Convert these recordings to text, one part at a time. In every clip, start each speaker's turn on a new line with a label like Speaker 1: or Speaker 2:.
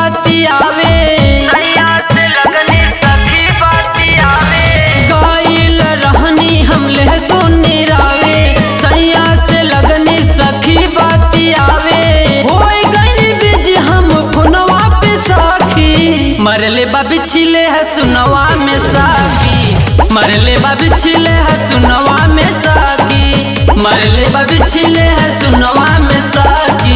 Speaker 1: बातियावे।
Speaker 2: सैया से लगनी सखी बतियावे।
Speaker 1: गाइल रहनी हम लहसुन रावे, सैया से लगनी सखी बातियावे। होई गइल बिजी हम फोनवा पे सखी, मरले बाबिछिले है सुनवा में सखी। मरले बाबिछिले है सुनवा में सखी। मरले बाबिछिले है सुनवा में सखी।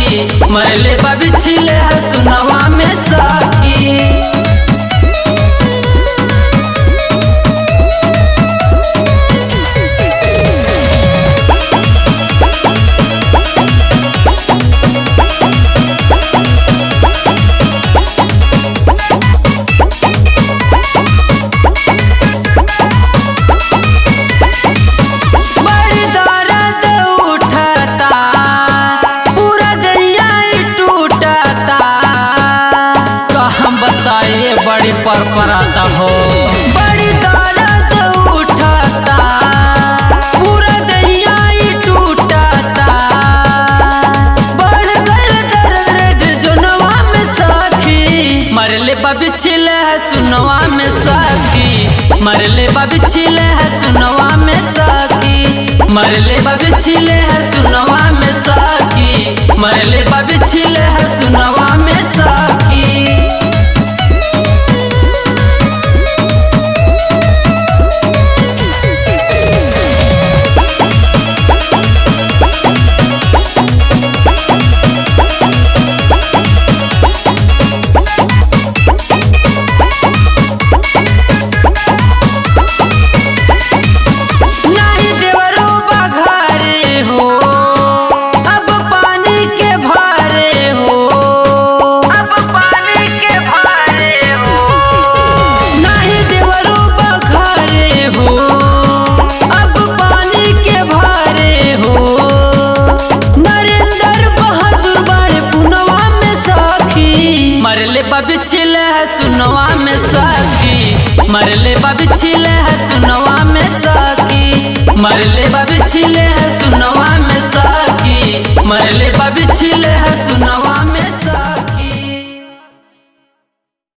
Speaker 1: मरले बाबिछिले है सुनवा में सखी। बड़ी दर्द उठता, पूरा दैया टूटता। का हम बताइए बड़ी परपराता हो। बड़ी दर्द उठता, पूरा दैया टूटता। बढ़ गइल दर्द रेड जोनवा में सखी, मरले बाबिछिले है सुनवा में सखी। मरले बाबिछिले है सुनवा में सखी। मरले बाबिछिले है सुनवा में सखी। मरले बाबिछिले है सुनवा में सखी। नाही देवरो बघारे हो, अब पानी के भारे हो।
Speaker 2: अब पानी के भारे हो।
Speaker 1: नाही देवरो बघारे हो, अब पानी के भारे हो। नरेंद्र बहादुर बाड़े पुनवा में सखी, मरले बाबिछिले है सुनवा में सखी। मरले बाबिछिले है सुनवा में सखी। मरले बाबिछिले है सुनवा में सखी। मरले बाबिछिले है सुनवा में सखी।